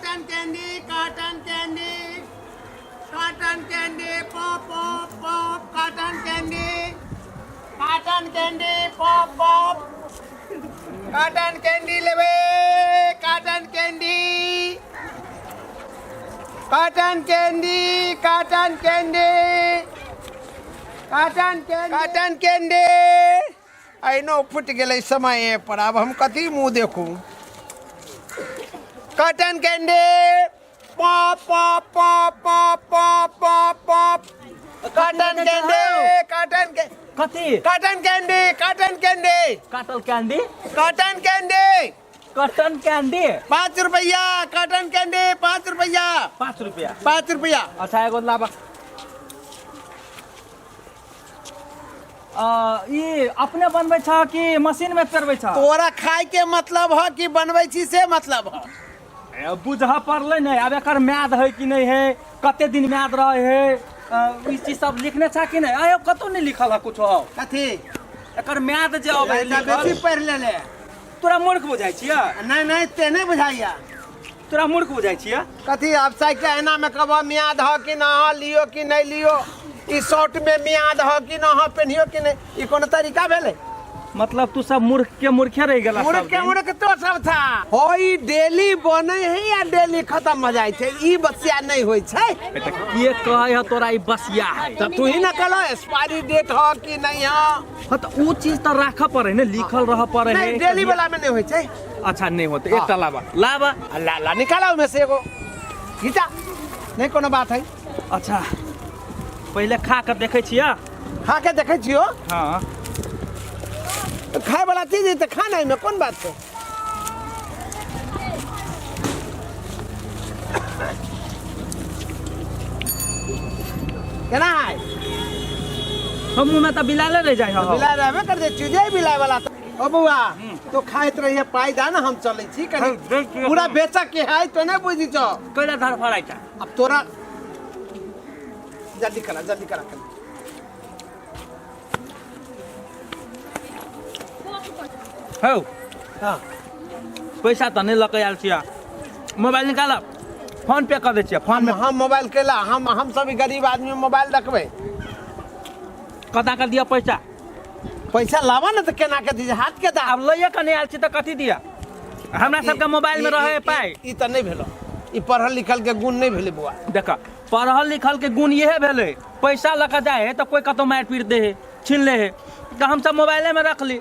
Cotton candy, cotton candy, cotton candy, pop pop pop, cotton candy, cotton candy, pop pop, cotton candy लेबै, cotton candy, cotton candy, cotton candy, cotton candy, cotton candy. अहिनो फुटि गेलै समय पर, आब हम कथी मुँह देखू। Cotton candy, pop pop pop pop pop pop pop, cotton candy, cotton के कथी? Cotton candy, cotton candy. काटल candy? Cotton candy. Cotton candy. 5 रुपया कॉटन कैंडी, 5 रुपया। 5 रुपया? 5 रुपया। अच्छा, एगो लाबा। ई अपने बनबै छह कि मशीन में पेरबै छह? तोरा खाय के मतलब ह कि बनबै छी से मतलब ह? बुझऽ पड़लै नहि। आब एकर म्याद है कि नहि है, कते दिन म्याद रहे है, ई चीज सब लिखने छह कि नहि? आयो कतौ नहि लिखल है कुछो। कथी? एकर म्याद जे अबै है बेसी लिखल। पढ़ि लेले। तोरा मूर्ख बुझाइ छियै? नहि नहि, ते नहि बुझाइया। तोरा मूर्ख बुझाइ छियै? कथी आब साइकिल एना में कहबह मियाद ह कि ना ह, लियो कि नहीं लियो, ई शर्ट में मियाद ह कि ना ह, पेन्हियो कि नहीं, ई कोनो तरीका भेलै? मतलब तू सब मूर्ख के मूर्खे रह गेला। मूर्ख के मूर्ख तो सब था हो। ई डेली बनै है या डेली खत्म हो जाइ छै, ई बसिया नहीं होइ छै। तऽ के कहै है तोरा ई बसिया है? तऽ तू ही ना कहल एक्सपायरी डेट ह कि नहीं ह। हाँ, तऽ ऊ चीज तऽ राखऽ पड़े ने, लिखल रहऽ पड़े है। नहीं, डेली वाला में नहीं होइ छै। अच्छा, नहीं होते। हाँ। एकटा लाबा, लाबा। आ ला ला, निकाला ओहिमे से एगो खींचा, नहीं कोनो बात है। अच्छा, पहिले खा के देखै छियै। खा के देखै छियो? हाँ। खाय वाला चीज है तऽ खाना में कोन बात छै। केना है? हम मुँह में तऽ बिलाले रह जाइ हौ। बिलाय रहबे कर दे, चीजे बिलाय वाला। ओ बौआ, तो खाइत रहिए, पाइ दा ना, हम चलै छी कनी। हँ, देख लियौ। पूरा बेचक के है तो नहीं बुझी छौ। कैला धर फड़ाइ छ? अब तोरा जल्दी करा, जल्दी करा कनी। हौ। हाँ। पैसा तऽ नहि लऽ कऽ आयल छियै, मोबाइल निकाल, फोन पे कऽ दै छियै फोन में। हम मोबाइल केला हम सब गरीब आदमी मोबाइल रखबै? कता कऽ दिअ पैसा? पैसा लावा ना तऽ केना के दीजिए, हाथ के दा। आब लैए कऽ नहि आयल छी तऽ कथी दिअ? हमरा सबके मोबाइल में रहे पाइ। ई तऽ नहि भेलो, ई पढ़ल लिखल के गुण नहि भेलै बौआ। देख, पढ़ल लिखल के गुण इहे भेलै, पैसा लऽ कऽ जाइ है तऽ कोइ कतौ मारि पीट दे है, छीन ले है, तऽ हमसब मोबाइले में रखली,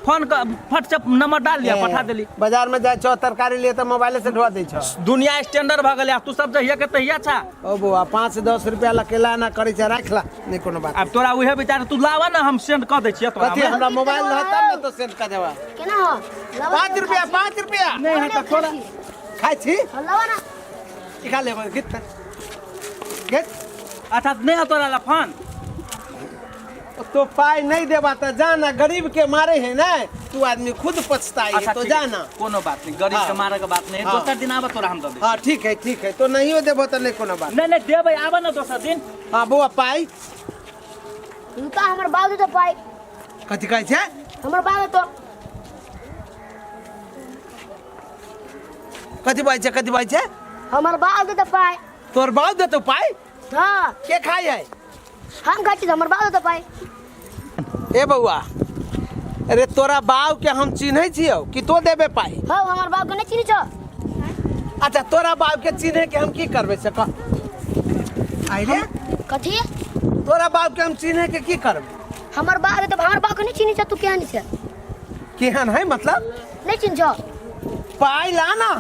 फोन क फट से नंबर डाल लिया, पठा देली। बाजार में जाइ छौ तरकारी लिए तऽ मोबाइले से ढोआ दै छौ। दुनिया स्टैंडर्ड भऽ गेलै, आब तू सब जहिया के तहिया छा। ओ बौआ, 5-10 रुपया लकेला ना करै छै, राख ला, नहीं कोनो बात। आब तोरा उहे विचार, तू लावा ना, हम सेंड कऽ दै छियै तोरा। कथी? हमरा मोबाइल रहत तब ने तो सेंड कर देबा। केना हो? लावा। 5 रुपया, 5 रुपया। नहीं है तऽ थोड़ा खाइ छी। हाँ, लावा ना। ई खा लेबै, गीत गीत। अच्छा, नहीं है तोरा ला फोन? तो पाई नहीं देबा तऽ जाना, गरीब के मारे है ना तू, आदमी खुद पछताई है। अच्छा, तो ठीक है, जाना। कोनो बात नहीं, गरीब हाँ। के मारे के बात नहीं। हाँ। दोसर दिन आबऽ, तोरा हम दऽ देब। हाँ, ठीक है, ठीक है, तो नहीं देबो तऽ नहीं कोनो बात। नहीं नहीं, देबै, आबऽ ना दोसर दिन। हाँ बौआ, पाई? रुका, हमर बाप देतो पाइ। कथी कहै छै? हमर बाप देतो। कथी बाजै छै, कथी बाजै छै? हमर बाप देतो पाइ। तोहर बाप देतो पाई? हाँ। के खाई है? हम खाइ छी, हमर बाप देतो पाइ। ए बौआ, अरे तोरा बाप के हम चिन्है छियौ कि तो देबे पाई? हौ, हमर बाप के नहीं चिन्है छौ? अच्छा, तोरा बाप के चिन्हे के हम की करबै से कह। आई रे। कथी? तोरा बाप के हम चिन्हे के की करबै? हमर बाप देतो, हमर बाप के नहीं चिन्है छौ तू? केहन छै? केहन है मतलब? नहीं चिन्ह छौ? पाई ला ना।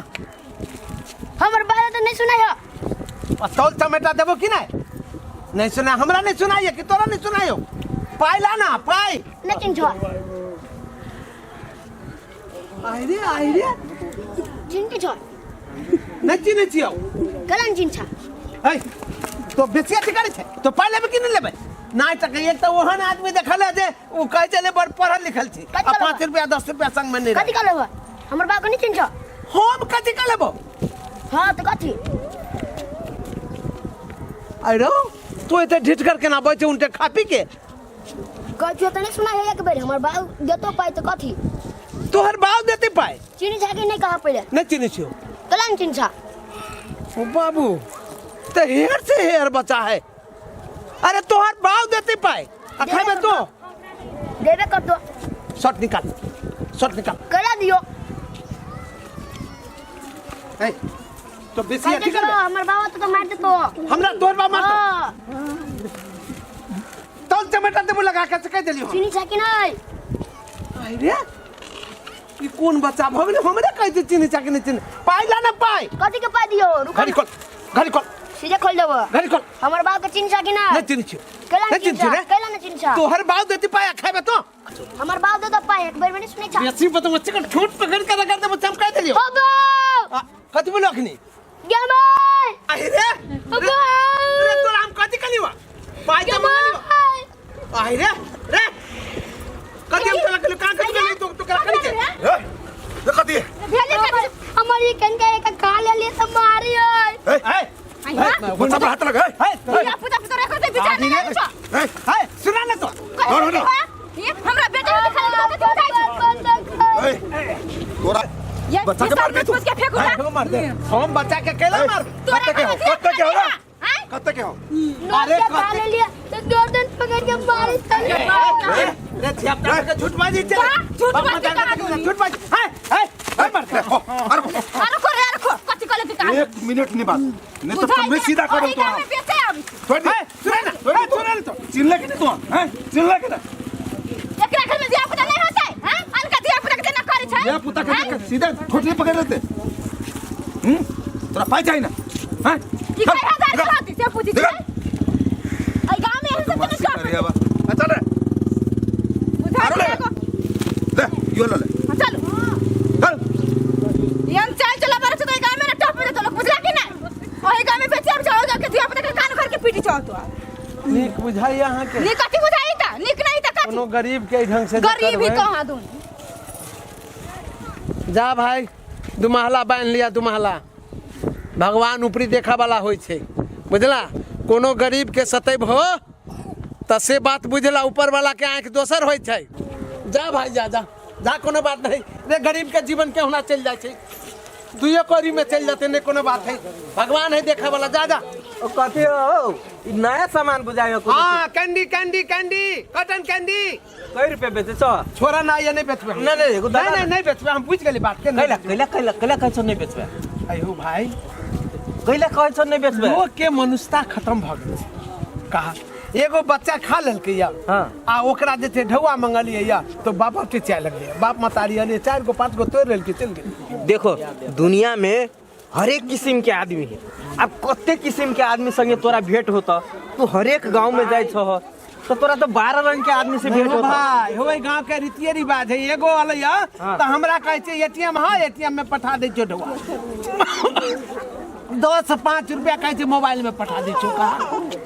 हमर बाप तो नहीं सुनाय हो। आ तौल टमाटर देबो कि नहीं? नहीं सुना हमरा, नहीं सुनाइए कि तोरा नहीं सुनायो? पाई ला ना, पाई। नहीं चिन्ह छौ? आई रे, आई रे। चिन्ह छौ? नहीं चिन्है छियौ। कलन चिन्ह छौ? है तो बेचिया करे छै तो पाई लेबै कि नहीं लेबै? नहीं तक एक तो ओहन आदमी देखल है जे ओ कहै छलै बड़ पढ़ल लिखल छी। कथी आ लेबै? 5 रुपया 10 रुपया संग में नहीं कथी रहे। का लेबो? हमर बाप के नहीं चिन्ह छौ? हम कथी का लेबो? हाँ, तो कथी? अरे तू एते ढिठ कर केना बैठे उनटे खा पी के? कहै छियौ तऽ नहीं सुनाय है एक बेर, हमर बाप देतो पाइ तऽ कथी? तोहर बाप देते पाई? चिन्ह छा कि नहीं कहा पहिले? नहीं चिन्है छियौ। कला नहीं चिन्ह ओ बाबू तो हेयर से हेयर बचा है। अरे तोहर बाव देते पाए आ खाइबे तो। देबे कर दो। शर्ट निकाल, शर्ट निकाल। कला दियो। ए तो बेसी अथी कर। हमर बाबा तो मार देतो। हमरा तोहर बाप मारतो? हाँ। तल चमेटा देबो लगा के से कह देलियो। चिनी छा कि नहीं? अरे ई कोन बच्चा भ गेलै हमरे कहै छै चिन्ह चा कि नहि चिन्ह। पाइ ला ना पाइ। कथी के पाइ दियो? रुक। घड़ी खोल, घड़ी खोल। सीधे खोल देबो। घड़ी खोल। हमर बाप के चिन्ह छा कि नहीं? नहि चिन्ह छियो। कैला नहि चिन्ह छियो रे। कैला नहि चिन्ह छा? तोहर बाप देती पाइ आ खाइबे तो। हमर बाप दे दो पाइ, एक बेर में नहीं सुनै छा। बेसी बतबै छियै, ठूंठ पकड़ के रगड़ देबो, चमका देलियो। ओ बाप! आ, कथी बोललो अखनी? गेमै! अरे रे! ओ बाप! रे तोरा हम कथी कहलियो? पाइ तऽ मंगलियो। अरे रे रे कथी हम तोरा कहलियो? कहाँ कथी कहलियो? तू तू करा कहली छै? ए, ये कथी है? भेले कथी? हमर ई कनका एक खा लेलिए तऽ मारी है। ए, ए, बच्चा पर हाथ लगा, ए, ए, पूजा पूजा रखो ते विचार नहीं आबै छौ। ए, ए, सुना ने तो। ना, ना, ना। ये हमरा बेटा के खाली दो ते बुझाइ छौ। ए, तोरा ये बच्चा के मारबी तू? के फेंकू ना। मार दे। हम बच्चा के केला मार। तोरा कत्ते के हो? कत्ते के हो रे? कत्ते के हो? अरे अरे खा लेलिए तऽ गर्दन पकड़ के मारी तले। रे छिया के झूठ बाजी छै। झूठ बाजी कहाँ दूरी? झूठ बाजी। हाय हाय हाय मार। ए, हो, अरे, हो। अरे को रे अरे को कथि कहले तू एक मिनट नहीं बात नहीं तो तुम्हें सीधा करो तो में बेचे आबै छी। छोड़ दे। हाय सुना ना, हाय सुना ना तो। चिल्ला के नहीं तू हैं? चिल्ला के ना। एकरा घर में धिया पुता नहीं होतै हैं? अनका धिया पुता के जेना करै छै। ये पुता के सीधा ठोठली पकड़ लेते। तोरा पाई चाहिए ना हैं? ई कई हजार के होतै से पूछै छै। एहि गांव में एहन सब के बदमाशी करे अब। चल रे। बुझा आरो ले। ले यो ले ले। चल चल। यम चाल चला बारे छै तो गांव में ना टॉप में तो लोग बुझला कि ना ओही गांव में बेचे आबै छै ओहि गांव के धिया पुता के कान उखाड़ के पीटी छौ तो। नीक बुझाई अहाँ के। नीक कथी बुझाई त? नीक नहीं त कथी? कोनो गरीब के ढंग से जे गरीब ही करबै। कहाँ दून। जा भाई दुमहला बान्हि लिया दुमहला। भगवान ऊपरी देखा वाला होइ छै बुझला। कोनो गरीब के सतैब हो तऽ से बात बुझला, ऊपर वाला के आँखि दोसर होइ छै। जा भाई जा जा जा, कोनो बात नहीं रे। गरीब के जीवन के होना चलि जाइ छै, दुइयो कौड़ी में चलि जेतै, नहीं कोनो बात है। भगवान है देखा वाला। जा जा। ओ कथी हो ई नया सामान बुझायो? हाँ candy candy candy cotton candy. कै रुपया बेचे छौ? छोरा ना ये नहीं बेचबे हम। नहीं, नहीं, एगो नहीं दादा नहीं नहीं बेचबे हम, बुझ गेली बात के। नहीं कैला बेचबे। कैला कैला कैला कहै छौ नहीं बेचबे? अयो भाई कैला कहै छौ नहीं बेचबे? लोग के मनुष्यता खत्म भ गेल छै। कहा एगो बच्चा खा लेलकै या हाँ। आ ओकरा जे छै ढौआ मंगलियै या तो बाप बाप चिचियाए लगलै। बाप मतारी अलियै 4 गो 5 गो तोड़ि लेलकै चलि गेलै। देखो दुनिया में हरेक किस्म के आदमी है। अब कते किस्म के आदमी संगे तोरा भेंट होता, तू हरेक गांव में जाइ छह तो तोरा तो 12 रंग के आदमी से भेंट हो होता। भाई हो गांव के रीतिये रिवाज है। एगो अलैया हाँ। तो हमरा कहै छै एटीएम, हाँ एटीएम में पठा दै छियौ ढौआ। 10-5 रुपया कहै छै मोबाइल में पठा दै छियौ। कहा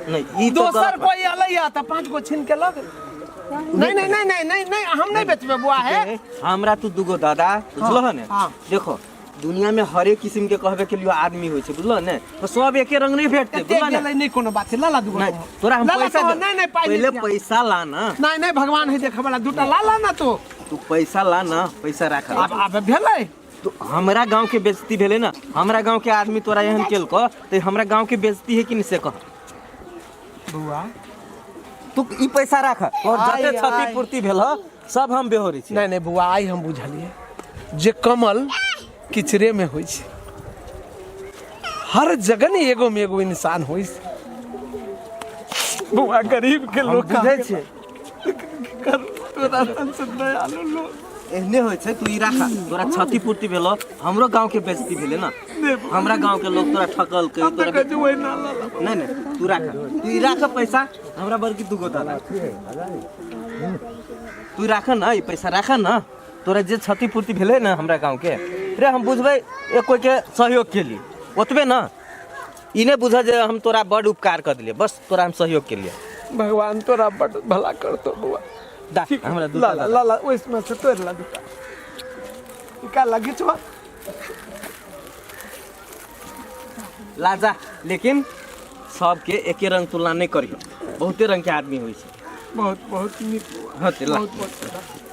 नहीं ई तो दोसर गलत बात। कोई अलैया तो 5 गो छीन के लग। नहीं नहीं नहीं नहीं नहीं नहीं हम नहीं बेचबे बुआ है। हमरा तू दूगो दादा बुझलह ने? हाँ। देखो दुनिया में हरेक किस्म के कहबे के लिए आदमी होइ छै बुझलह ने? तो सब एके रंग नहीं भेटते एते बुझलह ने? गेलै नहीं कोनो बात छै। ला ला दूगो नहीं तोरा हम ला ला पैसा तो, दे- नहीं नहीं पाइ पहले नहीं। पैसा ला ना। नहीं नहीं भगवान है देखे वाला, दूटा ला ला ना तो। तू पैसा ला ना, पैसा राख। आब आब भेलै तो हमरा गांव के बेइज्जती भेलै ना, हमरा गांव के आदमी तोरा एहन केलको तो हमरा गांव के बेइज्जती है कि नहीं से कह। बौआ तू ई पैसा राख और आइ, जते आइ। क्षतिपूर्ति भेल ह, सब हम बेहोरी छी। नहीं नहीं बौआ आइ हम बुझलियै जे कमल किचरे में होइ छै, हर जगह ने एगो में एगो इंसान होइ छै। बौआ गरीब के हम लोग बुझै छियै तोरा सन से दयालु लोग एहने होइ छै। तू ई राख, तोरा क्षतिपूर्ति भेल, हमरो गांव के बेइज्जती भेलै ना, हमरा गांव के लोग तोरा ठकलकै हम तऽ तोरा कहै छी ओहि ना ला ला। नहीं नहीं तू राख, तू ई राख पैसा हमरा बड़की दूगो दादा। तू राख ना ई पैसा राख ना, तोरा जे क्षतिपूर्ति भेलै ना हमरा गांव के रे हम बुझबै एक कोई के सहयोग के लिए ओतबे ना। ई नहीं बुझ जे हम तोरा बड़ उपकार कर दिलियै, बस तोरा हम सहयोग के लिए। भगवान तोरा बड़ भला करतो बौआ। दा हमरा ला दूटा ला ला ला ओहिमे से तोड़ि ला दूटा। ई का लगी छौ? ला जा, लेकिन सबके एके रंग तुलना नहीं करियो, बहुते रंग के आदमी होइ छै। बहुत बहुत नीक बौआ। हाँ, ते ला। बहुत बहुत।